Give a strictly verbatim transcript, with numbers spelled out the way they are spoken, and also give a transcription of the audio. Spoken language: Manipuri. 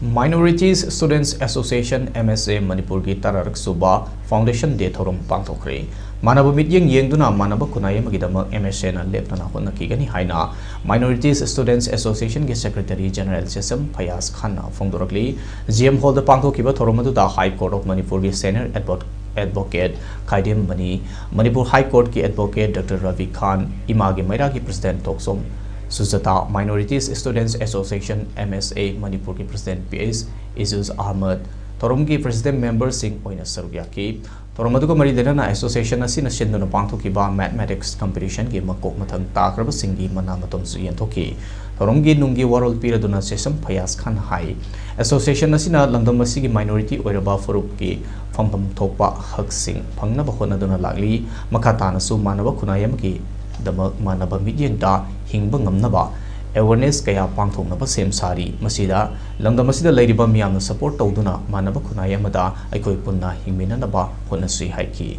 Minorities Students Association, M S A, ꯃꯅꯤꯄꯨꯔꯒꯤ ꯇꯔꯥꯔꯛ ꯁꯨꯕ Foundation Day ꯊꯧꯔꯝ ꯄꯥꯡꯊꯣꯛꯈ꯭ꯔꯦ꯫ ꯃꯥꯟꯅꯕ ꯃꯤꯠꯌꯦꯡ ꯌꯦꯡꯗꯨꯅ ꯃꯥꯟꯅꯕ ꯈꯨꯟꯅꯥꯏ ꯑꯃꯒꯤꯗꯃꯛ M S A ꯅ ꯂꯦꯞꯇꯅ ꯍꯣꯠꯅꯈꯤꯒꯅꯤ ꯍꯥꯏꯅ Minorities Students Association ꯒꯤ Secretary General ꯁꯦꯁꯝ ꯐꯌꯥꯖ ꯈꯥꯟꯅ ꯐꯣꯡꯗꯣꯔꯛꯂꯤ꯫ G M Hall ꯗ ꯄꯥꯡꯊꯣꯛꯈꯤꯕ ꯊꯧꯔꯝ ꯑꯗꯨꯗ High Court of ꯃꯅꯤꯄꯨꯔꯒꯤ Senior Advo-, Advocate Khaidem Mani, Manipur High Court ꯀꯤ Advocate Doctor ꯔꯕꯤ ꯈꯥꯟ, ꯏꯃꯥꯒꯤ ꯃꯩꯔꯥꯒꯤ President Thokchom ꯁꯨꯖꯇꯥ, Minorities Students Association, M S A, ꯃꯅꯤꯄꯨꯔꯒꯤ President P H ꯏꯖꯨꯖ ꯑꯍꯃꯗ, ꯊꯧꯔꯝꯒꯤ President member ꯁꯤꯡ ꯑꯣꯏꯅ ꯁꯔꯨꯛ ꯌꯥꯈꯤ꯫ ꯊꯧꯔꯝ ꯑꯗꯨꯒ ꯃꯔꯤ ꯂꯩꯅꯅ Association ꯑꯁꯤꯅ ꯁꯤꯟꯗꯨꯅ ꯄꯥꯡꯊꯣꯛꯈꯤꯕ Mathematics Competition ꯒꯤ ꯃꯀꯣꯛ ꯃꯊꯪ ꯇꯥꯈ꯭ꯔꯕꯁꯤꯡꯒꯤ ꯃꯅꯥ ꯃꯇꯝꯁꯨ ꯌꯦꯟꯊꯣꯛꯈꯤ꯫ ꯊꯧꯔꯝꯒꯤ ꯅꯨꯡꯒꯤ ꯋꯥꯔꯣꯜ ꯄꯤꯔꯗꯨꯅ ꯁꯦꯁꯝ ꯐꯌꯥꯖ ꯈꯥꯟꯅ ꯍꯥꯏ, Association ꯑꯁꯤꯅ ꯂꯝꯗꯝ ꯑꯁꯤꯒꯤ minority ꯑꯣꯏꯔꯕ ꯐꯨꯔꯨꯞꯀꯤ ꯐꯪꯐꯝ ꯊꯣꯛꯄ ꯍꯛꯁꯤꯡ ꯐꯪꯅꯕ ꯍꯣꯠꯅꯗꯨꯅ ꯂꯥꯛꯂꯤ꯫ ꯃꯈꯥ ꯇꯥꯅꯁꯨ ꯃꯥꯟꯅꯕ ꯈꯨꯟꯅꯥꯏ ꯑꯃꯒꯤꯗꯃꯛ ꯃꯥꯟꯅꯕ ꯃꯤꯠꯌꯦꯡꯗ ꯍꯤꯡꯕ ꯉꯝꯅꯕ awareness ꯀꯌꯥ ꯄꯥꯡꯊꯣꯛꯅꯕ ꯁꯦꯝ ꯁꯥꯔꯤ꯫ ꯃꯁꯤꯗ ꯂꯝꯗꯝ ꯑꯁꯤꯗ ꯂꯩꯔꯤꯕ ꯃꯤꯌꯥꯝꯅ support ꯇꯧꯗꯨꯅ ꯃꯥꯟꯅꯕ ꯈꯨꯟꯅꯥꯏ ꯑꯃꯗ ꯑꯩꯈꯣꯏ ꯄꯨꯟꯅ ꯍꯤꯡꯃꯤꯟꯅꯅꯕ ꯍꯣꯠꯅꯁꯤ ꯍꯥꯏꯈꯤ꯫